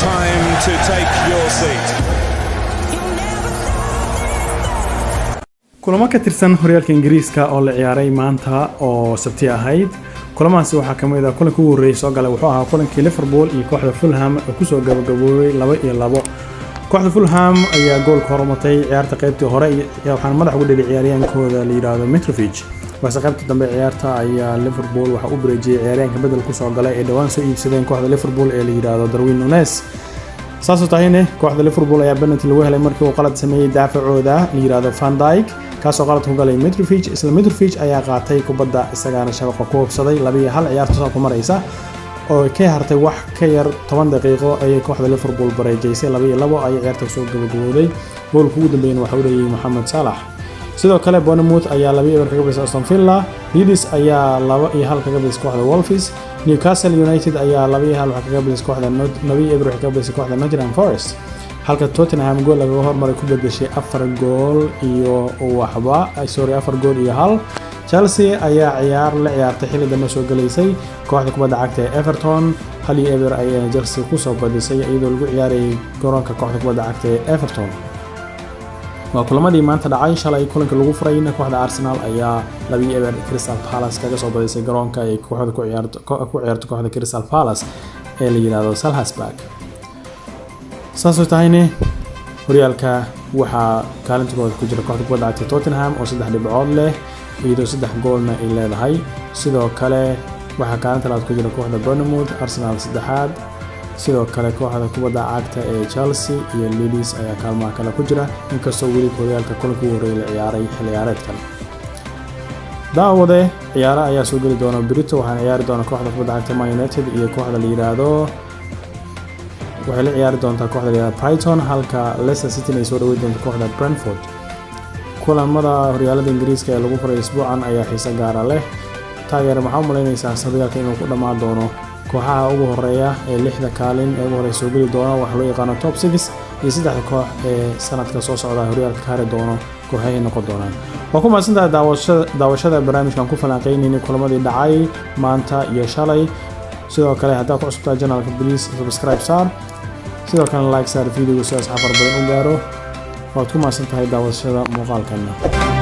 Time to take your seat. Kulamo ka tirsan horyaalka Ingiriiska oo la ciyaaray maanta oo Sabti ahayd. Kulamahaasi waxaa ka mid ah kulanka ugu horreeyay soo galay wuxuu ahaa kulankii Liverpool iyo kooxda Fulham oo kusoo gabagaboobay 2-2. Kooxda Fulham ayaa goolka horumartay ciyaarta qaybtii hore, waxaana madax ugu dheli ciyaaryaankooda la yidhaahdo Mitrovic, balse qaybta dambe ciyaarta ayaa Liverpool waxa u bareejiyey ciyaaryaanka bedel kusoo galay ee dhowaan soo iibsadeen kooxda Liverpool ee la yidhaahdo Darwin Nunez. Saasoo tahayne, kooxda Liverpool ayaa penalty lagu helay markii uu qalad sameeyey daafacooda la yidhaahdo Van Dijk, kaasoo qalad ku galay Mitrovic. Isla Mitrovic ayaa qaatay kubadda, isagaana shabaqa ku hubsaday. 2-1 ciyaarta soo ku maraysa oo ka hartay wax ka yar 10 daqiiqo ayay kooxda Liverpool bareejaysay. 2-2 ayay ciyaarta soo gabagabowday. Goolka ugu dambeeyana waxa u dhaliyay Mohamed Salah. Sidoo kale, Bournemouth ayaa 2-0 kaga badisay Aston Villa. Leeds ayaa 2-1 kaga badisay kooxda Wolves. Newcastle United ayaa 2-1 waxaa kaga badisay kooxda, 2-0 waxay kaga badisay kooxda Nottingham Forest, halka Tottenham gool lagaga hormaray ku bedeshay afar gool iyo waxba, sorry, 4 gool iyo 1. Chelsea ayaa ciyaar la ciyaartay xilli dambe soo galaysay kooxda kubadda cagta ee Everton. 1-0 ayay Chelsea kusoo badisay, iyadoo lagu ciyaarayay garoonka kooxda kubadda cagta ee Everton. Waa kulamadii maanta dhacay. Shalay kulanka lagu furayna, kooxda Arsenal ayaa 2-0 Crystal Palace kaga soo badisay garoonka ay kooxda ku ciyaarto kooxda Crystal Palace ee la yidhaahdo Selhurst Park. Saasoo tahayne, horyaalka waxaa kaalinta koowaad ku jira kooxda kubadda cagta Tottenham oo saddex dhibcood leh, iyadoo saddex goolna ay leedahay. Sidoo kale, waxaa kaalinta labaad ku jira kooxda Bournemouth, Arsenal saddexaad. Sidoo kale, kooxda kubadda cagta ee Chelsea iyo Leeds ayaa kaalmaha kale ku jira, inkastoo weli horyaalka kulanka ugu horreeyay la ciyaaray xilli ciyaareedkan. Daawade, ciyaaro ayaa soo geli doona berito. Waxaana ciyaari doona kooxda kubadda cagta Man United iyo kooxda la yidhaahdo, waxay la ciyaari doontaa kooxda la yidhahdo Brighton, halka Leicester City ay soo dhaweyn doonto kooxda Brentford. Kulamada horyaalada Ingiriiska ee lagu furay isbuucan ayaa xiise gaara leh. Taageer, maxaa u malaynaysaa horyaalka inuu ku dhammaan doono? Kooxaha ugu horeeya ee lixda kaalin ee ugu horreya soo geli doona, waxaa loo yaqaano top six, iyo saddexda koox ee sanadka soo socda horyaalka ka hari doono, kooxahay noqon doonaan? Waa ku mahadsantahay daawashada barnaamijkan ku falanqeynaynay kulamadii dhacay maanta iyo shalay. Sidoo kale, haddaad ku cusubtahay channelka, please subscribe saar, sidoo kalena like saar videoga si asxaab fara badan u gaaro. Waad ku mahadsan tahay daawashada muuqaalkana.